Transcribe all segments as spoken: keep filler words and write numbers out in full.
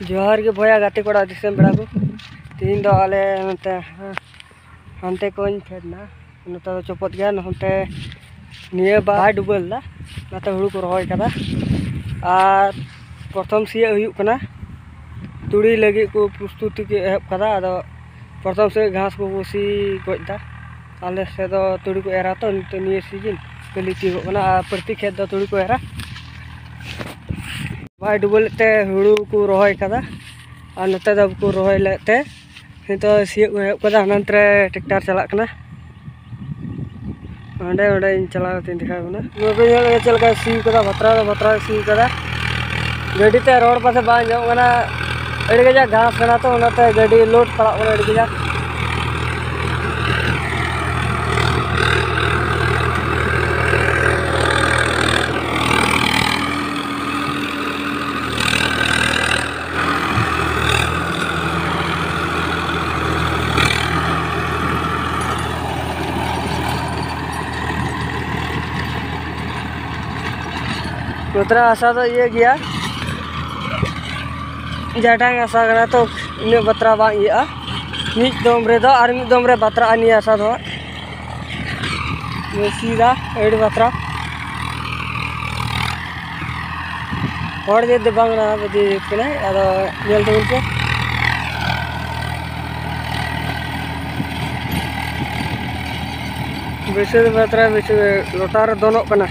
ᱡᱚᱦᱟᱨ ᱜᱮ ᱵᱚᱭᱦᱟ, ᱜᱟᱛᱮ ᱠᱚᱲᱟ, ᱫᱤᱥᱚᱢ ᱯᱮᱲᱟ ᱠᱚ᱾ ᱛᱮᱦᱮᱧ ᱫᱚ ᱟᱞᱮ ᱱᱚᱛᱮ, ᱦᱮᱸ, ᱦᱟᱱᱛᱮ ᱠᱷᱚᱱ ᱯᱷᱮᱰ ᱱᱟ, ᱱᱚᱛᱮ ᱫᱚ ᱪᱚᱯᱚᱫ ᱜᱮᱭᱟ᱾ ᱱᱚᱛᱮ ᱱᱤᱭᱟᱹ ᱵᱟᱭ ᱰᱩᱵᱟᱹ ᱞᱮᱫᱟ, ᱚᱱᱟᱛᱮ ᱦᱩᱲᱩ ᱠᱚ ᱨᱚᱦᱚᱭ ᱠᱟᱫᱟ᱾ ᱟᱨ ᱯᱨᱚᱛᱷᱚᱢ ᱥᱤᱭᱳᱜ ᱦᱩᱭᱩᱜ ᱠᱟᱱᱟ, ᱛᱩᱲᱤ ᱞᱟᱹᱜᱤᱫ ᱠᱚ ᱯᱨᱚᱥᱛᱩᱛᱤ ᱠᱚ ᱮᱦᱚᱵ ᱠᱟᱫᱟ᱾ ᱟᱫᱚ ᱯᱨᱚᱛᱷᱚᱢ ᱥᱮᱫ ᱜᱷᱟᱥ ᱠᱚᱠᱚ ᱥᱤ ᱜᱚᱡ ᱫᱟ᱾ ᱟᱞᱮ ᱥᱮᱫ ᱫᱚ ᱛᱩᱲᱤ ᱠᱚ ᱮᱨᱟ ᱛᱚ, ᱱᱤᱛᱚᱜ ᱱᱤᱭᱟᱹ ᱥᱤᱡᱤᱱ ᱠᱷᱟᱹᱞᱤ ᱛᱤᱭᱳᱜᱚᱜ ᱠᱟᱱᱟ, ᱟᱨ ᱯᱨᱚᱛᱤ ᱠᱷᱮᱛ ᱫᱚ ᱛᱩᱲᱤ ᱠᱚ ᱮᱨᱟ᱾ ᱵᱟᱭ ᱰᱩᱵᱟᱹ ᱞᱮᱫ ᱛᱮ ᱦᱩᱲᱩ ᱠᱚ ᱨᱚᱦᱚᱭ ᱠᱟᱫᱟ, ᱟᱨ ᱱᱚᱛᱮ ᱫᱚ ᱵᱟᱠᱚ ᱨᱚᱦᱚᱭ ᱞᱮᱫ ᱛᱮ ᱱᱤᱛᱚᱜ ᱥᱤᱭᱳᱜ ᱠᱚ ᱮᱦᱚᱵ ᱠᱟᱫᱟ᱾ ᱦᱟᱱᱟᱱᱛ ᱨᱮ ᱴᱨᱟᱠᱴᱟᱨ ᱪᱟᱞᱟᱜ ᱠᱟᱱᱟ, ᱚᱸᱰᱮ, ᱚᱸᱰᱮᱧ ᱪᱟᱞᱟᱣ ᱠᱟᱛᱮᱧ ᱫᱮᱠᱷᱟᱣ ᱵᱚᱱᱟ᱾ ᱱᱚᱣᱟ ᱠᱚ ᱧᱮᱞ ᱞᱮᱜᱮ ᱪᱮᱫ ᱞᱮᱠᱟᱭ ᱥᱤ ᱠᱟᱫᱟ, ᱵᱟᱛᱨᱟᱣ ᱫᱚ ᱵᱟᱛᱨᱟᱣ ᱥᱤ ᱠᱟᱫᱟ᱾ ᱜᱟᱹᱰᱤ ᱛᱮ ᱨᱚᱲ ᱯᱟᱥᱮ ᱵᱟᱝ ᱟᱸᱡᱚᱢᱚᱜ ᱠᱟᱱᱟ, ᱟᱹᱰᱤ ᱠᱟᱡᱟᱠ ᱜᱷᱟᱥ ᱠᱟᱱᱟ ᱛᱚ, ᱚᱱᱟᱛᱮ ᱜᱟᱹᱰᱤ ᱞᱳᱰ ᱯᱟᱲᱟᱜ ᱠᱟᱱᱟ ᱟᱹᱰᱤ ᱠᱟᱡᱟᱠ᱾ ᱱᱚᱛᱮᱱᱟᱜ ᱦᱟᱥᱟ ᱫᱚ ᱤᱭᱟᱹ ᱜᱮᱭᱟ, ᱡᱟᱴᱟᱝ ᱦᱟᱥᱟ ᱠᱟᱱᱟ ᱛᱚ, ᱩᱱᱟᱹᱜ ᱵᱟᱛᱨᱟ ᱵᱟᱝ ᱤᱭᱟᱹᱜᱼᱟ᱾ ᱢᱤᱫ ᱫᱚᱢ ᱨᱮᱫᱚ ᱟᱨ ᱢᱤᱫ ᱫᱚᱢ ᱨᱮ ᱵᱟᱛᱨᱟᱜᱼᱟ ᱱᱤᱭᱟᱹ ᱦᱟᱥᱟ ᱫᱚ ᱦᱟᱸᱜ᱾ ᱥᱤᱫᱟ ᱟᱹᱰᱤ ᱵᱟᱛᱨᱟ᱾ ᱦᱚᱲ ᱡᱟᱹᱛ ᱫᱚ ᱵᱟᱝ ᱠᱟᱱᱟ, ᱵᱟᱹᱫᱤ ᱡᱟᱹᱛ ᱠᱟᱱᱟᱭ᱾ ᱟᱫᱚ ᱧᱮᱞ ᱛᱟᱵᱚᱱ ᱯᱮ᱾ ᱵᱟᱹᱭᱥᱟᱹᱣ ᱫᱚ ᱵᱟᱛᱨᱟ ᱵᱟᱹᱭᱥᱟᱹᱣ ᱞᱚᱴᱟ ᱨᱮ ᱫᱚᱱᱚᱜ ᱠᱟᱱᱟ᱾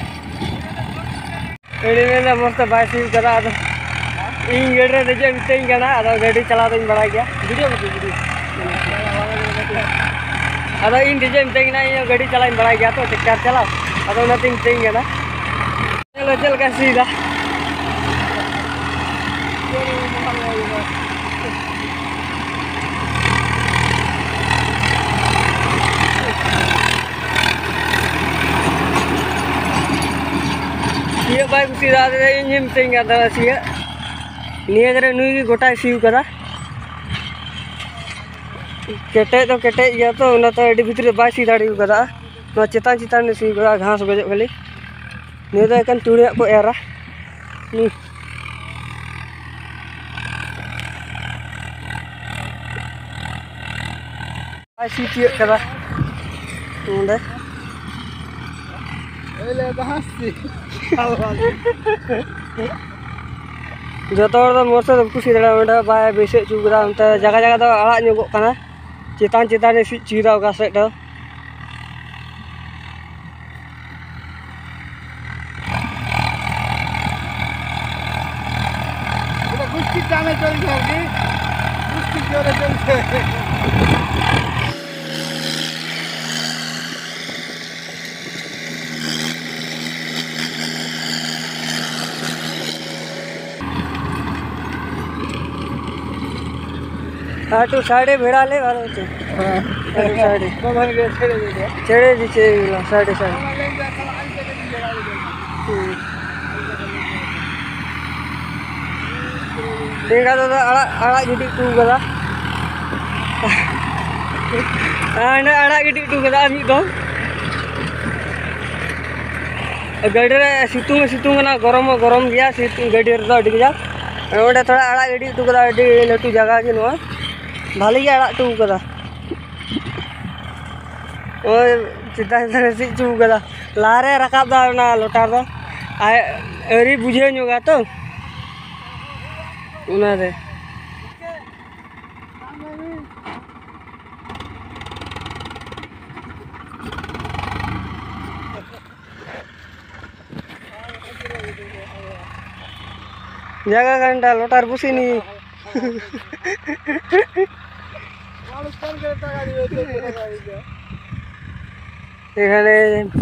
ᱟᱹᱰᱤ ᱢᱮᱱᱫᱟ ᱢᱚᱡᱽ ᱛᱮ ᱵᱟᱭ ᱥᱤ ᱠᱟᱫᱟ᱾ ᱟᱫᱚ ᱤᱧ ᱜᱟᱹᱰᱤ ᱨᱮ ᱫᱮᱡᱚᱜ ᱢᱤᱛᱟᱹᱧ ᱠᱟᱱᱟ, ᱟᱫᱚ ᱜᱟᱹᱰᱤ ᱪᱟᱞᱟᱣ ᱫᱚᱧ ᱵᱟᱲᱟᱭ ᱜᱮᱭᱟ᱾ ᱵᱷᱤᱰᱤᱭᱳ ᱵᱟᱹᱵᱩ, ᱵᱷᱤᱰᱤᱭᱳ᱾ ᱟᱫᱚ ᱤᱧ ᱫᱮᱡᱚᱜ ᱢᱤᱛᱟᱹᱧ ᱠᱟᱱᱟ, ᱤᱧ ᱦᱚᱸ ᱜᱟᱹᱰᱤ ᱪᱟᱞᱟᱣ ᱤᱧ ᱵᱟᱲᱟᱭ ᱜᱮᱭᱟ ᱛᱚ, ᱴᱨᱟᱠᱴᱟᱨ ᱪᱟᱞᱟᱣ᱾ ᱟᱫᱚ ᱚᱱᱟᱛᱮᱧ ᱢᱤᱛᱟᱹᱧ ᱠᱟᱱᱟ᱾ ᱧᱮᱞ ᱢᱮ ᱪᱮᱫ ᱞᱮᱠᱟᱭ ᱥᱤᱭᱮᱫᱟ᱾ ᱥᱤᱭᱳᱜ ᱵᱟᱭ ᱠᱩᱥᱤᱭᱟᱫᱟ, ᱟᱫᱚ ᱤᱧ ᱦᱚᱸᱧ ᱢᱤᱛᱟᱹᱧ ᱠᱟᱱ ᱛᱟᱦᱮᱱᱟ ᱥᱤᱭᱳᱜ᱾ ᱱᱤᱭᱟᱹ ᱫᱷᱟᱨᱮ ᱱᱩᱭ ᱜᱮ ᱜᱚᱴᱟᱭ ᱥᱤ ᱠᱟᱫᱟ᱾ ᱠᱮᱴᱮᱡ ᱫᱚ ᱠᱮᱴᱮᱡ ᱜᱮᱭᱟ ᱛᱚ, ᱚᱱᱟᱛᱮ ᱟᱹᱰᱤ ᱵᱷᱤᱛᱨᱤ ᱨᱮ ᱵᱟᱭ ᱥᱤ ᱫᱟᱲᱮ ᱠᱟᱫᱟ᱾ ᱱᱚᱣᱟ ᱪᱮᱛᱟᱱ ᱪᱮᱛᱟᱱ ᱨᱮ ᱥᱤ ᱠᱟᱫᱟ, ᱜᱷᱟᱥ ᱜᱚᱡᱚᱜ ᱠᱷᱟᱹᱞᱤ᱾ ᱱᱤᱭᱟᱹ ᱫᱚ ᱮᱠᱮᱱ ᱛᱩᱲᱤᱭᱟᱜ ᱠᱚ ᱮᱨᱟ᱾ ᱱᱤᱭᱟᱹ ᱵᱟᱭ ᱥᱤ ᱛᱤᱭᱳᱜ ᱠᱟᱫᱟ ᱱᱚᱸᱰᱮ᱾ ᱡᱚᱛᱚ ᱦᱚᱲ ᱫᱚ ᱢᱚᱡᱽ ᱛᱮ ᱵᱟᱠᱚ ᱥᱤ ᱫᱟᱲᱮᱭᱟᱜᱼᱟ, ᱚᱸᱰᱮ ᱵᱟᱭ ᱵᱟᱹᱭᱥᱟᱹᱣ ᱦᱚᱪᱚ ᱠᱟᱫᱟ᱾ ᱚᱱᱛᱮ ᱡᱟᱭᱜᱟ ᱡᱟᱭᱜᱟ ᱫᱚ ᱟᱲᱟᱜ ᱧᱚᱜᱚᱜ ᱠᱟᱱᱟ, ᱪᱮᱛᱟᱱ ᱪᱮᱛᱟᱱ ᱨᱮ ᱥᱤ ᱦᱚᱪᱚᱭᱮᱫᱟ ᱚᱠᱟ ᱥᱮᱫ ᱫᱚ᱾ এটা গুষ্টির টানে চলছে আর কি, গুষ্টির জোরে চলছে। हाँ, तो साढ़े भेड़ा ले वाला होते। हाँ। साढ़े। तो मैंने कहा, छेड़े दे दिया। छेड़े दी चाहिए बोला, साढ़े साढ़े। ᱦᱩᱸ᱾ ᱴᱷᱤᱠ ᱜᱮᱭᱟ, ᱫᱟᱫᱟ, ᱟᱲᱟᱜ, ᱟᱲᱟᱜ ᱜᱤᱰᱤ ᱦᱚᱴᱚ ᱠᱟᱫᱟ᱾ ᱦᱮᱸ, ᱟᱲᱟᱜ ᱜᱤᱰᱤ ᱦᱚᱴᱚ ᱠᱟᱫᱟ ᱢᱤᱫ ᱫᱚᱢ᱾ ᱜᱟᱹᱰᱤ ᱨᱮ ᱥᱤᱛᱩᱝ ᱦᱚᱸ ᱥᱤᱛᱩᱝ ᱠᱟᱱᱟ, ᱜᱚᱨᱚᱢ ᱦᱚᱸ ᱜᱚᱨᱚᱢ ᱜᱮᱭᱟ, ᱥᱤᱛᱩᱝ ᱜᱟᱹᱰᱤ ᱨᱮᱫᱚ ᱟᱹᱰᱤ ᱠᱟᱡᱟᱠ᱾ ᱚᱸᱰᱮ ᱛᱷᱚᱲᱟ ᱟᱲᱟᱜ ᱜᱤᱰᱤ ᱦᱚᱴᱚ ᱠᱟᱫᱟ, ᱟᱹᱰᱤ ᱞᱟᱹᱴᱩ ᱡᱟᱭᱜᱟ ᱜᱮ ᱱᱚᱣᱟ, ᱵᱷᱟᱞᱮ ᱜᱮ ᱟᱲᱟᱜ ᱦᱚᱴᱚ ᱠᱟᱫᱟ᱾ ᱳᱭ ᱪᱮᱛᱟᱱ ᱪᱮᱛᱟᱱ ᱨᱮ ᱥᱤᱫ ᱦᱚᱪᱚ ᱠᱟᱫᱟ, ᱞᱟᱦᱟᱨᱮ ᱨᱟᱠᱟᱵ ᱫᱟ ᱚᱱᱟ ᱞᱚᱴᱟᱨ ᱫᱚ, ᱟᱨ ᱟᱹᱣᱨᱤ ᱵᱩᱡᱷᱟᱹᱣ ᱧᱚᱜᱟ ᱛᱚ ᱚᱱᱟᱨᱮ᱾ ᱡᱟᱭᱜᱟ ᱜᱟᱱᱰᱟ ᱞᱚᱴᱟᱨ ᱵᱩᱥᱤᱱᱤ। এখানে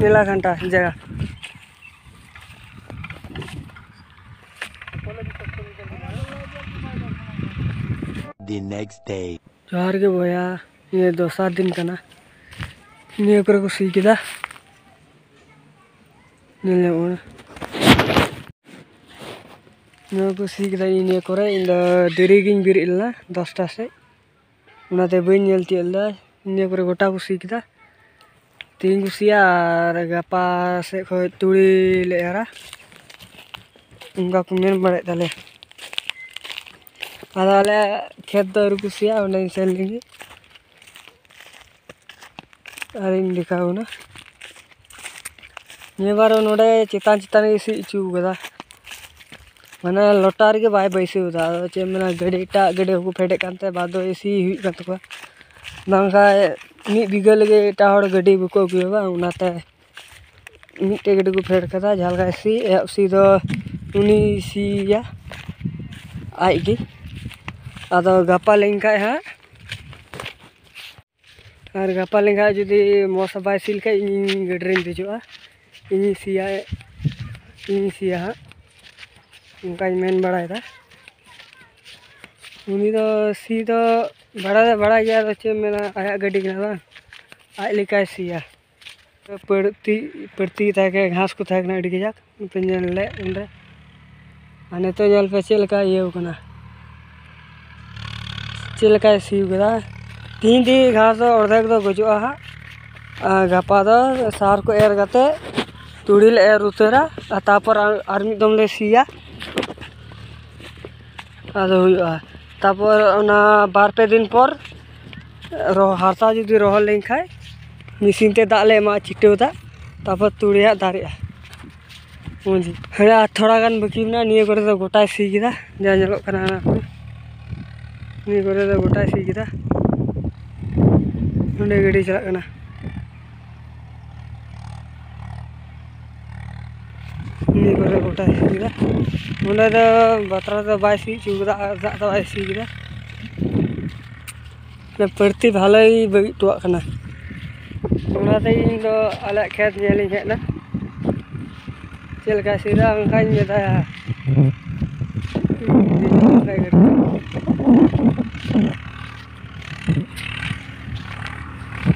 মেলা ঘন্টা জায়গা। The next day. ᱡᱚᱦᱟᱨ ᱜᱮ ᱵᱚᱭᱦᱟ, ᱱᱤᱭᱟᱹ ᱫᱚᱥᱟᱨ ᱫᱤᱱ ᱠᱟᱱᱟ᱾ ᱱᱤᱭᱟᱹ ᱠᱚᱨᱮ ᱠᱚ ᱥᱤ ᱠᱮᱫᱟ, ᱧᱮᱞ ᱧᱟᱢᱚᱜ ᱠᱟᱱᱟ᱾ ᱱᱤᱭᱟᱹ ᱠᱚ ᱥᱤ ᱠᱮᱫᱟ ᱱᱤᱭᱟᱹ ᱠᱚᱨᱮ, ᱤᱧ ᱫᱚ ᱫᱮᱨᱤ ᱜᱤᱧ ᱵᱮᱨᱮᱫ ᱞᱮᱱᱟ ᱫᱚᱥᱴᱟ ᱥᱮᱫ, ᱚᱱᱟᱛᱮ ᱵᱟᱹᱧ ᱧᱮᱞ ᱛᱤᱭᱳᱜ ᱞᱮᱫᱟ᱾ ᱱᱤᱭᱟᱹ ᱠᱚᱨᱮ ᱜᱚᱴᱟ ᱠᱚ ᱥᱤ ᱠᱮᱫᱟ᱾ ᱛᱮᱦᱤᱧ ᱠᱚ ᱥᱤᱭᱟ ᱟᱨ ᱜᱟᱯᱟ ᱥᱮᱫ ᱠᱷᱚᱡ ᱛᱩᱲᱤ ᱞᱮ ᱮᱨᱟ, ᱚᱱᱠᱟ ᱠᱚ ᱢᱮᱱ ᱵᱟᱲᱟᱭᱮᱫ ᱛᱟᱞᱮᱭᱟ᱾ ᱟᱫᱚ ᱟᱞᱮ ᱠᱷᱮᱛ ᱫᱚ ᱟᱹᱣᱨᱤ ᱠᱚ ᱥᱤᱭᱟ, ᱚᱸᱰᱮᱧ ᱥᱮᱱ ᱞᱮᱱᱜᱮ᱾ ᱟᱨᱤᱧ ᱫᱮᱠᱷᱟᱣ ᱟᱵᱚᱱᱟ᱾ ᱱᱤᱭᱟᱹ ᱵᱟᱨ ᱱᱚᱰᱮ ᱪᱮᱛᱟᱱ ᱪᱮᱛᱟᱱ ᱜᱮ ᱥᱤ ᱦᱚᱪᱚ ᱠᱟᱫᱟ, ᱢᱟᱱᱮ ᱞᱚᱴᱟ ᱨᱮᱜᱮ ᱵᱟᱭ ᱵᱟᱹᱭᱥᱟᱹᱣ ᱮᱫᱟ᱾ ᱟᱫᱚ ᱪᱮᱫ ᱮᱢ ᱢᱮᱱᱟ, ᱜᱟᱹᱰᱤ, ᱮᱴᱟᱜ ᱜᱟᱹᱰᱤ ᱦᱚᱸᱠᱚ ᱯᱷᱮᱰᱮᱫ ᱠᱟᱱᱛᱮ ᱵᱟᱫᱚ ᱥᱤ ᱦᱩᱭᱩᱜ ᱠᱟᱱ ᱛᱟᱠᱚᱣᱟ, ᱵᱟᱝᱠᱷᱟᱱ ᱢᱤᱫ ᱵᱤᱜᱷᱟᱹ ᱞᱟᱹᱜᱤᱫ ᱮᱴᱟᱜ ᱦᱚᱲ ᱜᱟᱹᱰᱤ ᱵᱟᱠᱚ ᱟᱹᱜᱩᱭᱟ ᱵᱟᱝ, ᱚᱱᱟᱛᱮ ᱢᱤᱫᱴᱮᱡ ᱜᱟᱹᱰᱤ ᱠᱚ ᱯᱷᱮᱰ ᱠᱟᱫᱟ᱾ ᱡᱟᱦᱟᱸ ᱞᱮᱠᱟ ᱥᱤ, ᱮᱦᱚᱵ ᱥᱤ ᱫᱚ ᱩᱱᱤ ᱥᱤᱭᱟ ᱟᱡ ᱜᱮ᱾ ᱟᱫᱚ ᱜᱟᱯᱟ ᱞᱮᱱᱠᱷᱟᱡ ᱦᱟᱸᱜ, ᱟᱨ ᱜᱟᱯᱟ ᱞᱮᱱᱠᱷᱟᱡ ᱡᱩᱫᱤ ᱢᱚᱡᱽ ᱥᱟᱯᱷᱟᱭ ᱥᱤ ᱞᱮᱠᱷᱟᱡ, ᱤᱧ ᱜᱟᱹᱰᱤ ᱨᱤᱧ ᱫᱮᱡᱚᱜᱼᱟ, ᱤᱧᱤᱧ ᱥᱤᱭᱟ, ᱤᱧᱤᱧ ᱥᱤᱭᱟ ᱦᱟᱸᱜ, ᱚᱱᱠᱟᱧ ᱢᱮᱱ ᱵᱟᱲᱟᱭᱮᱫᱟ᱾ ᱩᱱᱤ ᱫᱚ ᱥᱤ ᱫᱚ ᱵᱟᱲᱟᱭ ᱫᱚ ᱵᱟᱲᱟᱭ ᱜᱮᱭᱟ, ᱟᱫᱚ ᱪᱮᱫ ᱮᱢ ᱢᱮᱱᱟ, ᱟᱭᱟᱜ ᱜᱟᱹᱰᱤ ᱠᱟᱱᱟ ᱵᱟᱝ, ᱟᱡ ᱞᱮᱠᱟᱭ ᱥᱤᱭᱟ᱾ ᱯᱟᱹᱲᱛᱤ, ᱯᱟᱹᱲᱛᱤ ᱛᱟᱦᱮᱸ ᱠᱟᱱᱟ, ᱜᱷᱟᱥ ᱠᱚ ᱛᱟᱦᱮᱸ ᱠᱟᱱᱟ ᱟᱹᱰᱤ ᱠᱟᱡᱟᱠ, ᱱᱚᱛᱮ ᱧᱮᱞ ᱞᱮᱫ ᱚᱸᱰᱮ᱾ ᱟᱨ ᱱᱤᱛᱚᱜ ᱧᱮᱞ ᱯᱮ ᱪᱮᱫ ᱞᱮᱠᱟ ᱤᱭᱟᱹᱣ ᱠᱟᱱᱟ, ᱪᱮᱫ ᱞᱮᱠᱟᱭ ᱥᱤ ᱠᱟᱫᱟ᱾ ᱛᱤᱦᱤᱧ ᱛᱮᱜᱮ ᱜᱷᱟᱥ ᱫᱚ ᱚᱨᱫᱷᱮᱠ ᱫᱚ ᱜᱚᱡᱚᱜᱼᱟ ᱦᱟᱸᱜ, ᱟᱨ ᱜᱟᱯᱟ ᱫᱚ ᱥᱟᱨ ᱠᱚ ᱮᱨ ᱠᱟᱛᱮ ᱛᱩᱲᱤ ᱞᱮ ᱮᱨ ᱩᱛᱟᱹᱨᱟ, ᱟᱨ ᱛᱟᱨᱯᱚᱨ ᱟᱨ, ᱟᱨ ᱢᱤᱫ ᱫᱚᱢ ᱞᱮ ᱥᱤᱭᱟ, ᱟᱫᱚ ᱦᱩᱭᱩᱜᱼᱟ᱾ ᱛᱟᱨᱯᱚᱨ ᱚᱱᱟ ᱵᱟᱨ ᱯᱮ ᱫᱤᱱ ᱯᱚᱨ ᱨᱚ-, ᱦᱟᱥᱟ ᱡᱩᱫᱤ ᱨᱚᱦᱚᱲ ᱞᱮᱱᱠᱷᱟᱡ, ᱢᱮᱥᱤᱱ ᱛᱮ ᱫᱟᱜ ᱞᱮ ᱮᱢᱟ, ᱪᱷᱤᱴᱟᱹᱣ ᱫᱟᱜ, ᱛᱟᱨᱯᱚᱨ ᱛᱩᱲᱤ ᱦᱟᱸᱜ ᱫᱟᱨᱮᱜᱼᱟ᱾ ᱢᱚᱡᱽ ᱜᱮ᱾ ᱦᱮᱸ, ᱟᱨ ᱛᱷᱚᱲᱟ ᱜᱟᱱ ᱵᱟᱹᱠᱤ ᱢᱮᱱᱟᱜᱼᱟ᱾ ᱱᱤᱭᱟᱹ ᱠᱚᱨᱮ ᱫᱚ ᱜᱚᱴᱟᱭ ᱥᱤ ᱠᱮᱫᱟ, ᱡᱟ ᱧᱮᱞᱚᱜ ᱠᱟᱱᱟ ᱚᱱᱟ ᱠᱚ᱾ ᱱᱤᱭᱟᱹ ᱠᱚᱨᱮ ᱫᱚ ᱜᱚᱴᱟᱭ ᱥᱤ ᱠᱮᱫᱟ᱾ ᱱᱚᱸᱰᱮ ᱜᱟᱹᱰᱤ ᱪᱟᱞᱟᱜ ᱠᱟᱱᱟ᱾ ᱱᱤᱭᱟᱹ ᱠᱚᱨᱮ ᱜᱚᱴᱟᱭ ᱥᱤ ᱠᱮᱫᱟ᱾ ᱱᱚᱸᱰᱮ ᱫᱚ ᱵᱟᱛᱨᱟ ᱫᱚ ᱵᱟᱭ ᱥᱤ ᱦᱚᱪᱚ ᱠᱟᱫᱟ, ᱟᱨ ᱫᱟᱜ ᱫᱚ ᱵᱟᱭ ᱥᱤ ᱠᱮᱫᱟ᱾ ᱚᱱᱟ ᱯᱟᱹᱲᱛᱤ ᱵᱷᱟᱞᱮᱭ ᱵᱟᱹᱜᱤ ᱦᱚᱴᱚᱣᱟᱜ ᱠᱟᱱᱟ᱾ ᱚᱱᱟᱛᱮ ᱤᱧ ᱫᱚ ᱟᱞᱮᱭᱟᱜ ᱠᱷᱮᱛ ᱧᱮᱞᱤᱧ ᱦᱮᱡ ᱮᱱᱟ᱾ ᱪᱮᱫ ᱞᱮᱠᱟᱭ ᱥᱤᱫᱟ ᱚᱱᱠᱟᱧ ᱢᱮᱛᱟᱭᱟ᱾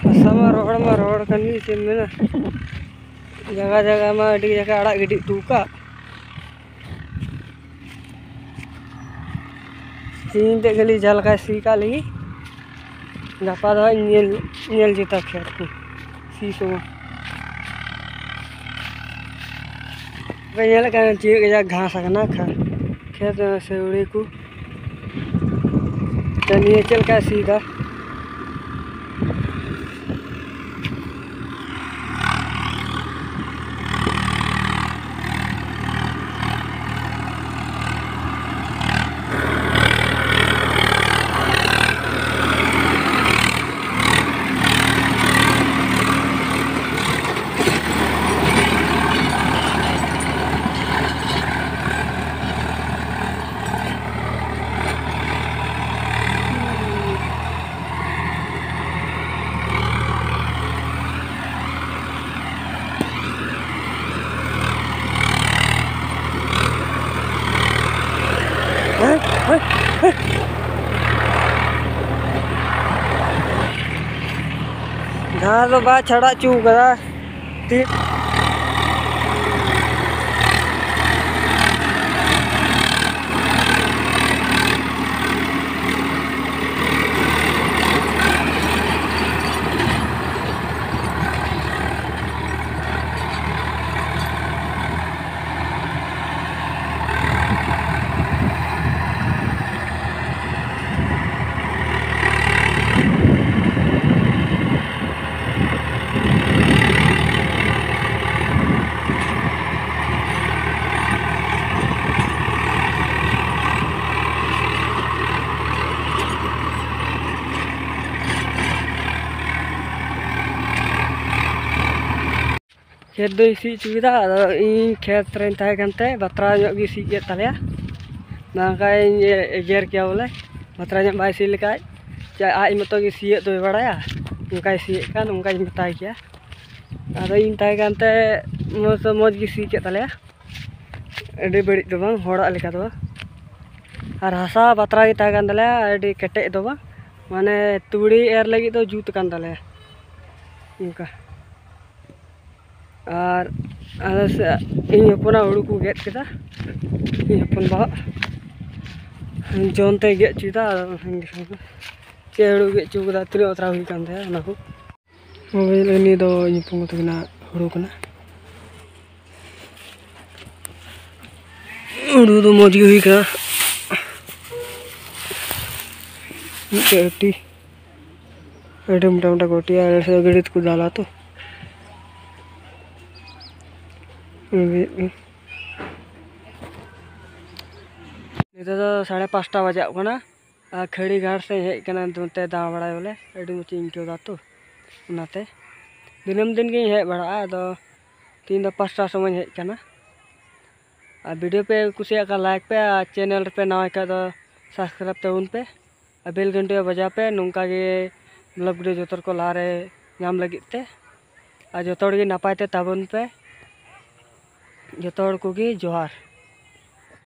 ᱦᱟᱥᱟ ᱢᱟ ᱨᱚᱦᱚᱲ ᱢᱟ ᱨᱚᱦᱚᱲ ᱠᱟᱱ ᱜᱮ, ᱪᱮᱫ ᱮᱢ ᱢᱮᱱᱟ, ᱡᱟᱭᱜᱟ ᱡᱟᱭᱜᱟ ᱢᱟ ᱟᱹᱰᱤ ᱡᱟᱭᱜᱟ ᱟᱲᱟᱜ ᱜᱤᱰᱤ ᱦᱚᱴᱚ ᱠᱟᱜ᱾ ᱛᱮᱦᱮᱧ ᱛᱮᱫ ᱠᱷᱟᱹᱞᱤ ᱡᱟᱦᱟᱸ ᱞᱮᱠᱟᱭ ᱥᱤ ᱠᱟᱜ ᱞᱟᱹᱜᱤᱫ, ᱜᱟᱯᱟ ᱫᱚ ᱦᱟᱸᱜ ᱧᱮᱞ, ᱧᱮᱞ ᱡᱩᱛᱟ ᱠᱷᱮᱛ ᱠᱚ ᱥᱤ ᱥᱚᱢᱚᱭ᱾ ᱯᱮ ᱧᱮᱞᱮᱫ ᱠᱟᱱᱟ ᱪᱮᱫ ᱠᱟᱡᱟᱠ ᱜᱷᱟᱥ ᱟᱠᱟᱱᱟ ᱠᱷᱟ-, ᱠᱷᱮᱛ ᱥᱮᱣᱲᱤ ᱠᱚ᱾ ᱛᱚ ᱱᱤᱭᱟᱹ ᱪᱮᱫ ᱞᱮᱠᱟᱭ ᱥᱤᱭᱮᱫᱟ? ᱡᱟᱦᱟᱸ ᱫᱚ ᱵᱟᱭ ᱪᱷᱟᱲᱟ ᱦᱚᱪᱚ ᱠᱟᱫᱟ᱾ ᱛᱤ- ᱠᱷᱮᱛ ᱫᱚᱭ ᱥᱤ ᱦᱚᱪᱚ ᱠᱮᱫᱟ᱾ ᱟᱫᱚ ᱤᱧ ᱠᱷᱮᱛ ᱨᱮᱧ ᱛᱟᱦᱮᱸ ᱠᱟᱱᱛᱮ ᱵᱟᱛᱨᱟᱣ ᱧᱚᱜ ᱜᱮ ᱥᱤ ᱠᱮᱫ ᱛᱟᱞᱮᱭᱟ᱾ ᱵᱟᱝᱠᱷᱟᱱ ᱤᱧ ᱮᱜᱮᱨ ᱠᱮᱭᱟ ᱵᱚᱞᱮ, ᱵᱟᱛᱨᱟᱣ ᱧᱚᱜ ᱵᱟᱭ ᱥᱤ ᱞᱮᱠᱷᱟᱡ᱾ ᱪᱮ ᱟᱡ ᱢᱚᱛᱚ ᱜᱮ ᱥᱤᱭᱳᱜ ᱫᱚᱭ ᱵᱟᱲᱟᱭᱟ, ᱚᱱᱠᱟᱭ ᱥᱤᱭᱮᱫ ᱠᱟᱱ, ᱚᱱᱠᱟᱧ ᱢᱮᱛᱟᱭ ᱠᱮᱭᱟ᱾ ᱟᱫᱚ ᱤᱧ ᱛᱟᱦᱮᱸ ᱠᱟᱱᱛᱮ ᱢᱚᱡᱽ ᱫᱚ ᱢᱚᱡᱽ ᱜᱮ ᱥᱤ ᱠᱮᱫ ᱛᱟᱞᱮᱭᱟ, ᱟᱹᱰᱤ ᱵᱟᱹᱲᱤᱡ ᱫᱚ ᱵᱟᱝ, ᱦᱚᱲᱟᱜ ᱞᱮᱠᱟ ᱫᱚ ᱵᱟᱝ᱾ ᱟᱨ ᱦᱟᱥᱟ ᱵᱟᱛᱨᱟᱣ ᱜᱮ ᱛᱟᱦᱮᱸ ᱠᱟᱱ ᱛᱟᱞᱮᱭᱟ, ᱟᱹᱰᱤ ᱠᱮᱴᱮᱡ ᱫᱚ ᱵᱟᱝ, ᱢᱟᱱᱮ ᱛᱩᱲᱤ ᱮᱨ ᱞᱟᱹᱜᱤᱫ ᱫᱚ ᱡᱩᱛ ᱠᱟᱱ ᱛᱟᱞᱮᱭᱟ ᱚᱱᱠᱟ᱾ ᱟᱨ ᱟᱞᱮ ᱥᱮᱫ ᱤᱧ ᱦᱚᱯᱚᱱᱟᱜ ᱦᱩᱲᱩ ᱠᱚ ᱜᱮᱫ ᱠᱮᱫᱟ, ᱤᱧ ᱦᱚᱯᱚᱱ ᱵᱟᱣᱟᱜ ᱡᱚᱱ ᱛᱮᱭ ᱜᱮᱫ ᱦᱚᱪᱚᱭᱮᱫᱟ᱾ ᱟᱫᱚ ᱪᱮᱫ ᱦᱩᱲᱩ ᱜᱮᱫ ᱦᱚᱪᱚ ᱠᱟᱫᱟ, ᱛᱤᱱᱟᱹᱜ ᱵᱟᱛᱨᱟᱣ ᱦᱩᱭ ᱠᱟᱱ ᱛᱟᱭᱟ ᱚᱱᱟ ᱠᱚ᱾ ᱱᱤᱭᱟᱹ ᱫᱚ ᱤᱧ ᱦᱚᱯᱚᱱ ᱠᱚ ᱛᱟᱹᱠᱤᱱᱟᱜ ᱦᱩᱲᱩ ᱠᱟᱱᱟ᱾ ᱦᱩᱲᱩ ᱫᱚ ᱢᱚᱡᱽ ᱜᱮ ᱦᱩᱭ ᱠᱟᱱᱟ᱾ ᱢᱤᱫᱴᱮᱡ ᱟᱹᱴᱤ, ᱟᱹᱰᱤ ᱢᱚᱴᱟ ᱢᱚᱴᱟ ᱠᱚ ᱟᱹᱴᱤᱭᱟ, ᱟᱞᱮ ᱥᱮᱫ ᱫᱚ ᱜᱟᱹᱰᱤ ᱛᱮᱠᱚ ᱫᱟᱞᱟ ᱛᱚ᱾ ᱱᱤᱛᱚᱜ ᱫᱚ ᱥᱟᱲᱮ ᱯᱟᱸᱪᱴᱟ ᱵᱟᱡᱟᱜ ᱠᱟᱱᱟ᱾ ᱟᱨ ᱠᱷᱟᱹᱲᱤ ᱜᱷᱟᱴ ᱥᱮᱫ ᱤᱧ ᱦᱮᱡ ᱟᱠᱟᱱᱟ, ᱱᱚᱛᱮ ᱫᱟᱬᱟ ᱵᱟᱲᱟᱭ ᱵᱚᱞᱮ ᱟᱹᱰᱤ ᱢᱚᱡᱽ ᱤᱧ ᱟᱹᱭᱠᱟᱹᱣ ᱮᱫᱟ ᱛᱚ᱾ ᱚᱱᱟᱛᱮ ᱫᱤᱱᱟᱹᱢ ᱫᱤᱱ ᱜᱤᱧ ᱦᱮᱡ ᱵᱟᱲᱟᱜᱼᱟ, ᱟᱫᱚ ᱛᱮᱦᱮᱧ ᱫᱚ ᱯᱟᱸᱪᱴᱟ ᱥᱚᱢᱚᱭ ᱤᱧ ᱦᱮᱡ ᱟᱠᱟᱱᱟ᱾ ᱟᱨ ᱵᱷᱤᱰᱤᱭᱳ ᱯᱮ ᱠᱩᱥᱤᱭᱟᱜ ᱠᱷᱟᱱ ᱞᱟᱭᱤᱠ ᱯᱮ, ᱟᱨ ᱪᱮᱱᱮᱞ ᱨᱮᱯᱮ ᱱᱟᱣᱟ ᱠᱷᱟᱱ ᱫᱚ ᱥᱟᱵᱥᱠᱨᱟᱭᱤᱵᱽ ᱛᱟᱵᱚᱱ ᱯᱮ, ᱟᱨ ᱵᱮᱞ ᱜᱷᱟᱱᱴᱤ ᱵᱟᱡᱟᱣ ᱯᱮ᱾ ᱱᱚᱝᱠᱟ ᱜᱮ ᱵᱞᱚᱜ ᱵᱷᱤᱰᱤᱭᱳ ᱡᱚᱛᱚ ᱦᱚᱲ ᱠᱚ ᱞᱟᱦᱟᱨᱮ ᱧᱟᱢ ᱞᱟᱹᱜᱤᱫ ᱛᱮ᱾ ᱟᱨ ᱡᱚᱛᱚ ᱦᱚᱲ ᱜᱮ ᱱᱟᱯᱟᱭ ᱛᱮ ᱛᱟᱵᱚᱱ ᱯᱮ᱾ ᱡᱚᱛᱚ ᱦᱚᱲ ᱠᱚᱜᱮ ᱡᱚᱦᱟᱨ᱾